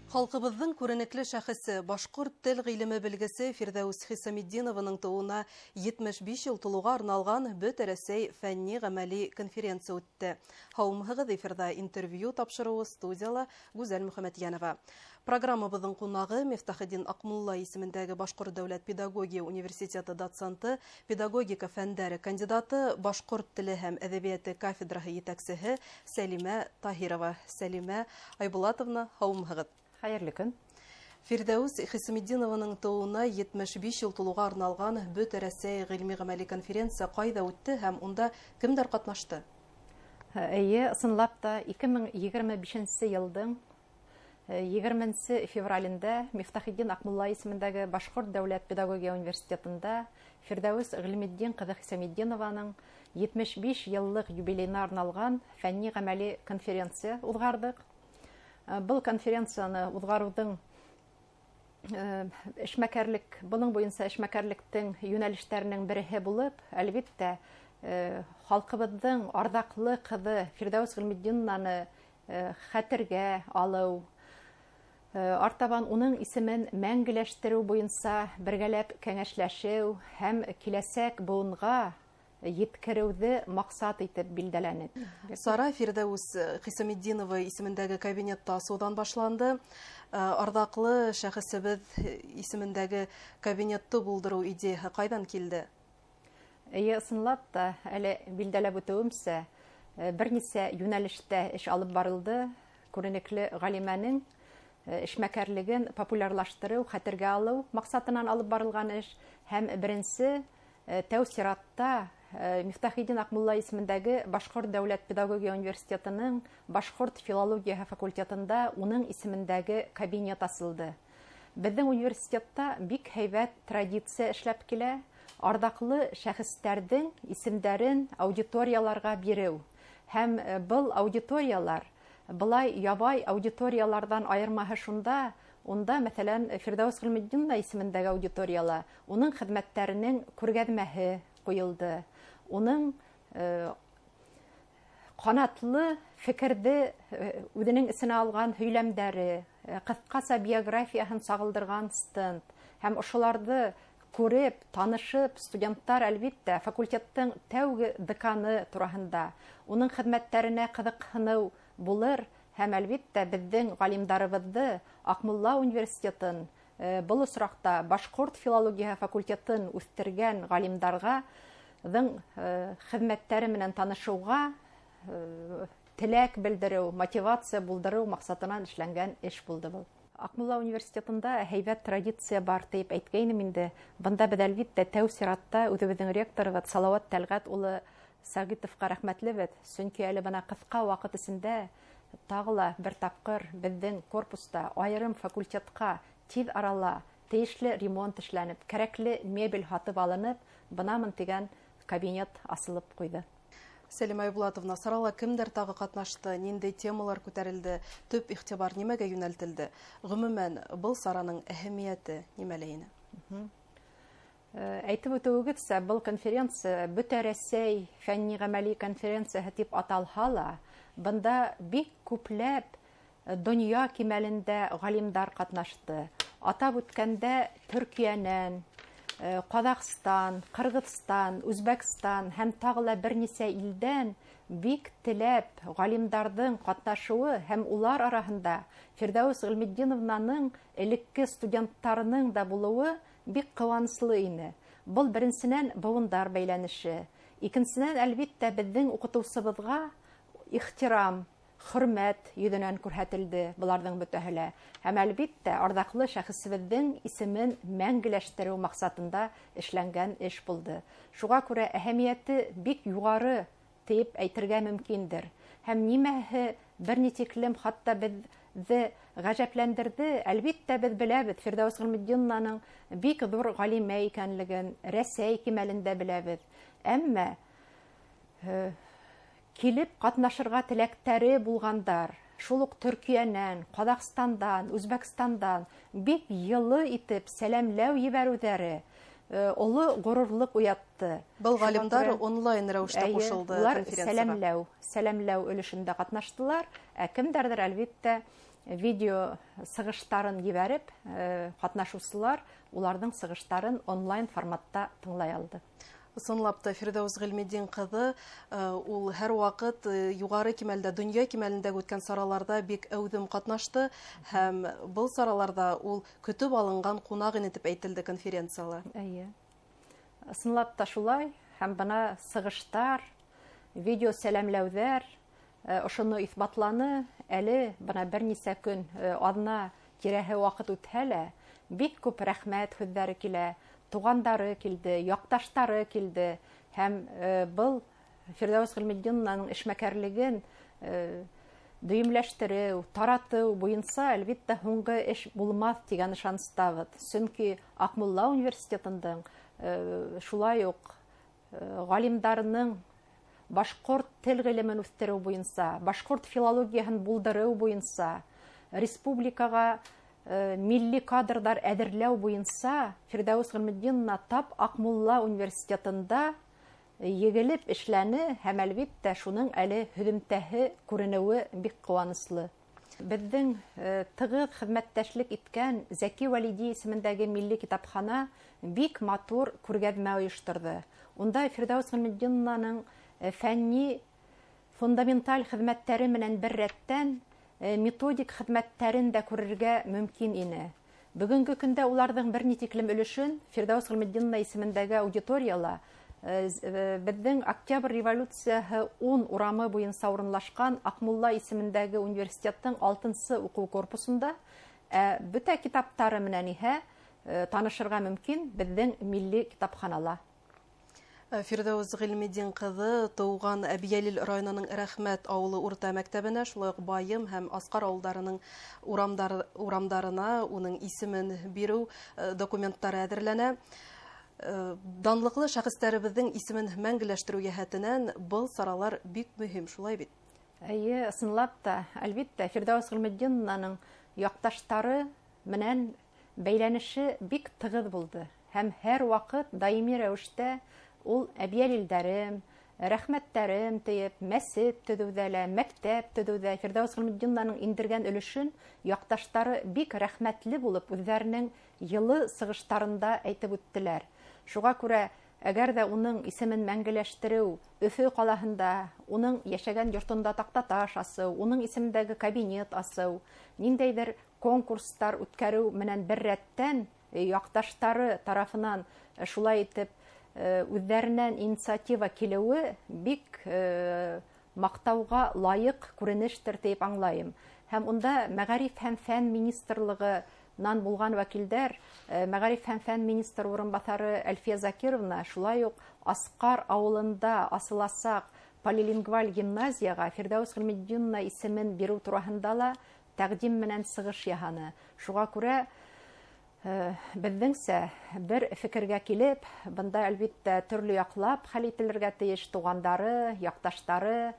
Халҡыбыҙҙың күренекле шәхесе, башҡорт тел ғилеме белгесе Фирҙәүес Хисаметдинованың тыуыуына 75 йыл тулыуға арналған Бөтә Рәсәй фәнни-ғәмәли конференция үтте. Һаумыһығыҙ, эфирҙа интервью тапшырыуы, студияла Гүзәл Мөхәмәтйәнова. Программабыҙҙың ҡунағы Мифтахетдин Аҡмулла исемендәге Башҡорт дәүләт педагогия университеты доценты, педагогика фәндәре кандидаты, башҡорт теле һәм әҙәбиәте кафедраһы етәксеһе Сәлимә Таһирова. Сәлимә Айбулатовна, һаумыһығыҙ. Хәйерле көн. Фирҙәүес Хисаметдинованың тыуыуына 75 йыл тулыуға арналған Бөтә Рәсәй ғилми-ғәмәли конференция ҡайҙа үтте һәм унда кемдәр ҡатнашты? Эйе, ысынлап та 2025 йылдың 20 февралендә Мифтахетдин Аҡмулла исемендәге Башҡорт дәүләт педагогия университетында Фирҙәүес Ғилметдин ҡыҙы Хисаметдинованың 75 йыллыҡ юбилейына арналған фәнни-ғәмәли конференция уҙғарҙыҡ. Был конференцияны уҙғарыуҙың эшмәкәрлек, бының буйынса эшмәкәрлектең йүнәлештәренең береһе булып, әлбиттә, халҡыбыҙҙың арҙаҡлы ҡыҙы Фирҙәүес Ғилметдиновнаны хәтергә алыу, артабан уның исемен мәңгеләштереү буйынса бергәләп кәңәшләшеү һәм киләсәк быуынға еткереүҙе маҡсат итеп билдәләне. Сара Фирҙәүес Хисаметдинова исемендәге кабинетта асыуҙан башланды. Арҙаҡлы шәхесебеҙ исемендәге кабинетты булдырыу идеяһы ҡайҙан килде? Эйе, ысынлап та, әле билдәләп үтеүемсә, бер нисә йүнәлештә эш алып барылды. Күренекле ғалимәнең эшмәкәрлеген популярлаштырыу, хәтергә алыу маҡсатынан алып барылған эш һәм беренсе тәү сиратта Мифтахетдин Аҡмулла исемендәге Башҡорт дәүләт педагогия университетының башҡорт филологияһы факультетында уның исемендәге кабинет асылды. Беҙҙең университетта бик һәйбәт традиция эшләп килә, арҙаҡлы шәхестәрҙең исемдәрен аудиторияларға биреү. Һәм был аудиториялар былай ябай аудиторияларҙан айырмаһы шунда, унда, мәҫәлән, Фирҙәүес Ғилметдинова исемендәге аудиторияла уның хеҙмәттәренең күргәҙмәһе ҡуйылды. Уның ҡанатлы фекерҙе үҙенең эсенә алған һөйләмдәре, ҡыҫҡаса биографияһын сағылдырған стенд һәм ошоларҙы күреп, танышып, студенттар, әлбиттә, факультеттың тәүге деканы тураһында, уның хеҙмәттәренә ҡыҙыҡһыныу булыр һәм, әлбиттә, беҙҙең ғалимдарыбыҙҙы Аҡмулла университетын, был осраҡта башҡорт филологияһы факультетын үҫтергән ғалимдарға хеҙмәттәре менән танышыуға теләк белдереү, мотивация булдырыу маҡсатынан эшләнгән эш булды был. Аҡмулла университетында һәйбәт традиция бар тип әйткәйнем инде. Бында беҙ, әлбиттә, тәү сиратта үҙебеҙҙең ректорыбыҙ Салауат Тәлғәт улы Сәғитовҡа рәхмәтлебеҙ, сөнки әле бына ҡыҫҡа ваҡыт эсендә тағы ла бер тапҡыр беҙҙең корпуста айырым факультетҡа тиҙ арала тейешле ремонт эшләнеп, кәрәкле мебель һатып алынып, бынамын тигән кабинет асылып ҡуйҙы. Сәлимә Айбулатовна, сарала кемдәр тағы ҡатнашты, ниндәй темалар күтәрелде, төп иғтибар нимәгә йүнәлтелде? Ғөмүмән, был сараның әһәмиәте нимәлә ине? Әйтеп үтеүегеҙсә, был конференция Бөтә Рәсәй фәнни-ғәмәли конференцияһы тип аталһа ла, бында бик күпләп донъя кимәлендә ғалимдар ҡатнашты. Атап үткәндә, Төркиәнән, Ҡаҙағстан, Ҡырғыҙстан, Үзбәкстан һәм тағы ла бер нисә илдән бик теләп ғалимдарҙың ҡатнашыуы һәм улар араһында Фирҙәүес Ғилметдиновнаның элекке студенттарының да булыуы бик ҡыуаныслы ине. Был беренсенән быуындар бәйләнеше, икенсенән, әлбиттә, беҙҙең уҡытыусыбыҙға ихтирам, хөрмәт йөҙөнән күрһәтелде быларҙың бөтәһе лә. Һәм, әлбиттә, арҙаҡлы шәхесебеҙҙең исемен мәңгеләштереү маҡсатында эшләнгән эш булды. Шуға күрә әһәмиәте бик юғары тип әйтергә мөмкиндер. Һәм нимәһе бер ни тиклем хатта беҙҙе ғәжәпләндерҙе, әлбиттә, беҙ беләбеҙ Фирҙәүес Ғилметдиновнаның бик ҙур ғалимә икәнлеген, Рәсәй кимәлендә беләбеҙ. Әммә килеп ҡатнашырға теләктәре булғандар, шул уҡ Төркиәнән, Ҡаҙағстандан, Үзбәкстандан бик йылы итеп сәләмләү ебәреүҙәре оло ғорурлыҡ уятты. Был ғалимдар онлайн рәүештә ҡушылды улар конференцияға. Сәләмләү өлөшөндә ҡатнаштылар, ә кемдәрҙер, әлбиттә, Видео сығыштарын ебәреп, ҡатнашыусылар уларҙың сығыштарын онлайн форматта тыңлай алды. Ысынлап та Фирҙәүес Ғилметдин ҡыҙы ул һәр ваҡыт юғары кимәлдә, донъя кимәлендә үткән сараларҙа бик әүҙем ҡатнашты һәм был сараларҙа ул көтөп алынған ҡунаҡ ине тип әйтелде конференцияла. Эйе. Ысынлап та шулай, һәм бына сығыштар, видео сәләмләүҙәр ошоно иҫбатланы. Әле бына бер нисә көн, аҙна тирәһе ваҡыт үтһә лә, бик күп рәхмәт һүҙҙәре килә. Туғандары килде, яҡташтары килде һәм был Фирҙәүес Ғилметдиновнаның эшмәкәрлеген дөйөмләштереү, таратыу буйынса әлбиттә һуңғы эш булмаҫ тигән ышаныстабыҙ. Сөнки Аҡмулла университетының шулай уҡ ғалимдарының башҡорт тел ғилемен үҫтереү буйынса, башҡорт филологияһын булдырыу буйынса, республикаға милли кадрҙар әҙерләү буйынса Фирҙәүес Ғилметдиновна тап Аҡмулла университетында егелеп эшләне һәм әлбиттә шуның әле һөҙөмтәһе күренеүе бик ҡыуаныслы. Беҙҙең тығыҙ хеҙмәттәшлек иткән Зәки Вәлиди исемендәге милли китапхана бик матур күргәҙмә ойошторҙо. Унда Фирҙәүес Ғилметдиновнаның фәнни фундаменталь хеҙмәттәре менән бер рәттән методик хеҙмәттәрен дә күрергә мөмкин ине. Бөгөнгө көндә уларҙың бер ни тиклем өлөшөн Фирҙәүес Ғилметдиновна исемендәге аудиторияла беҙҙең Октябрь революцияһы 10 урамы буйынса урынлашҡан Аҡмулла исемендәге университеттың 6-нсы уҡыу корпусында бөтә китаптары менән иһә танышырға мөмкин беҙҙең милли китапханала. Фирҙәүес Ғилметдин ҡыҙы тыуған Әбйәлил районының Рәхмәт ауылы урта мәктәбенә, шулай уҡ Байым һәм Асҡар ауылдарының урамдарына уның исемен биреү документтары әҙерләнә. Данлыҡлы шәхестәребеҙҙең исемен мәңгеләштереү йәһәтенән был саралар бик мөһим, шулай бит? Эйе, ысынлап та, әлбиттә, Фирҙәүес Ғилметдиновнаның яҡташтары менән бәйләнеше бик тығыҙ булды һәм һәр ваҡыт даими рәүештә ул әбйәлилдәрем, рәхмәттәрем тиеп, мәсет төҙөүҙә лә, мәктәп төҙөүҙә Фирҙәүес Ғилметдиновнаның индергән өлөшөн яҡташтары бик рәхмәтле булып үҙҙәренең йылы сығыштарында әйтеп үттеләр. Шуға күрә, әгәр ҙә уның исемен мәңгеләштереү Өфө ҡалаһында, уның йәшәгән йортонда таҡтаташ асыу, уның исемендәге кабинет асыу, ниндәйҙер конкурстар үткәреү менән бер рәттән яҡташтары тарафынан шулай итеп үҙҙәренән инициатива килеүе бик маҡтауға лайыҡ күренештер тип аңлайым. Һәм унда Мәғариф һәм фән министрлығынан булған вәкилдәр, Мәғариф һәм фән министры урынбаҫары Әлфиә Закировна шулай уҡ Асҡар ауылында асыласаҡ полилингваль гимназияға Фирҙәүес Ғилметдиновна исемен биреү тураһында ла тәҡдим менән сығыш яһаны. Шуға күрә беҙҙеңсә бер фекергә килеп, бында әлбиттә төрлө яҡлап хәл ителергә тейеш туғандары, яҡташтары,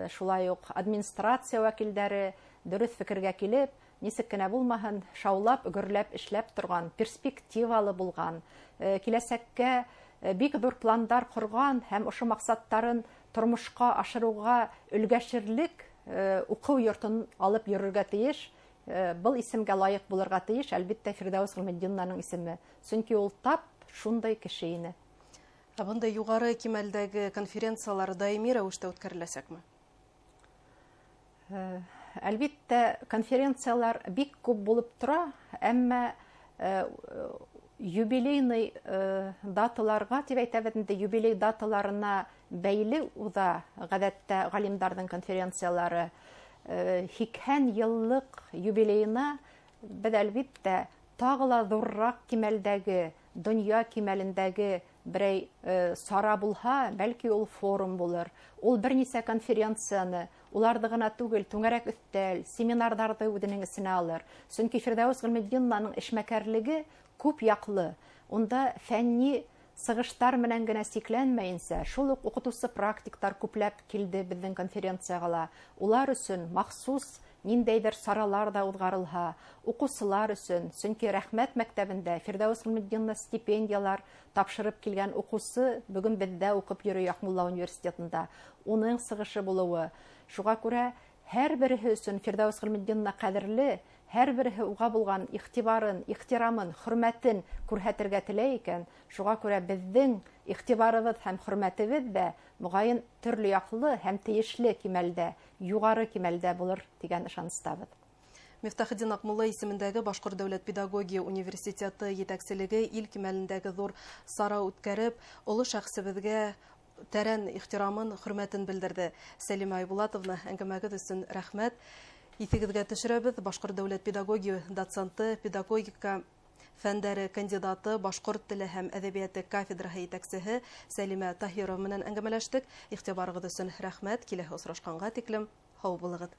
шулай уҡ администрация вәкилдәре дөрөҫ фекергә килеп, нисек кенә булмаһын, шаулап, гөрләп эшләп торған, перспективалы булған, киләсәккә бик ҙур пландар ҡорған һәм ошо маҡсаттарын тормошҡа ашырыуға өлгәшерлек уҡыу йортон алып йөрөргә тейеш. Был исемгә лайыҡ булырға тейеш, әлбиттә, Фирҙәүес Ғилметдиновнаның исеме. Сөнки ул тап шундай кеше ине. Ә бындай юғары кимәлдәге конференциялар даими рәүештә үткәреләсәкме? Әлбиттә, конференциялар бик күп булып тора, әммә юбилейный даталарға тип әйтәбеҙ инде, юбилей даталарына бәйле уҙа ғәҙәттә ғалимдарҙың конференциялары. 80 йыллыҡ юбилейына беҙ әлбиттә тағы ла ҙурыраҡ кимәлдәге, донъя кимәлендәге берәй сара булһа, бәлки ул форум булыр. Ул бер нисә конференцияны, уларҙы ғына түгел, түңәрәк өҫтәл, семинарҙарҙы үҙенең эсенә алыр. Сөнки Фирҙәүес Ғилметдиновнаның эшмәкәрлеге күп яҡлы. Унда фәнни сығыштар менән генә сикләнмәйенсә, шул уҡ уҡытыусы практиктар күпләп килде беҙҙең конференцияға ла. Улар өсөн махсус ниндәйҙер саралар ҙа уҙғарылһа, уҡыусылар өсөн, сөнки Рәхмәт мәктәбендә Фирҙәүес Ғилметдиновна стипендиялар тапшырып килгән уҡыусы бөгөн беҙҙә уҡып йөрөй Аҡмулла университетында. Уның сығышы булыуы. Шуға күрә Һәр береһе өсөн Фирҙәүес Ғилметдиновна ҡәҙерле, һәр береһе уға булған иғтибарын, ихтирамын, хөрмәтен күрһәтергә теләй икән, шуға күрә беҙҙең иғтибарыбыҙ һәм хөрмәтебеҙ ҙә моғайын төрлө яҡлы һәм тейешле кимәлдә, юғары кимәлдә булыр тигән ышаныстабыҙ. Мифтахетдин Аҡмулла исемендәге Башҡорт дәүләт педагогия университеты етәкселеге ил кимәлендәге ҙур сара үткәреп, оло шәхсебеҙгә тәрән ихтирамын, хөрмәтен белдерҙе. Сәлимә Айбулатовна, әңгәмәгеҙ өсөн рәхмәт. Иҫегеҙгә төшөрәбеҙ, Башҡорт дәүләт педагогия доценты, педагогика фәндәре кандидаты, башҡорт теле һәм әҙәбиәте кафедраһы етәксеһе Сәлимә Таһирова менән әңгәмәләштек. Иғтибарығыҙ өсөн рәхмәт. Киләһе осрашҡанға тиклем һау булығыҙ.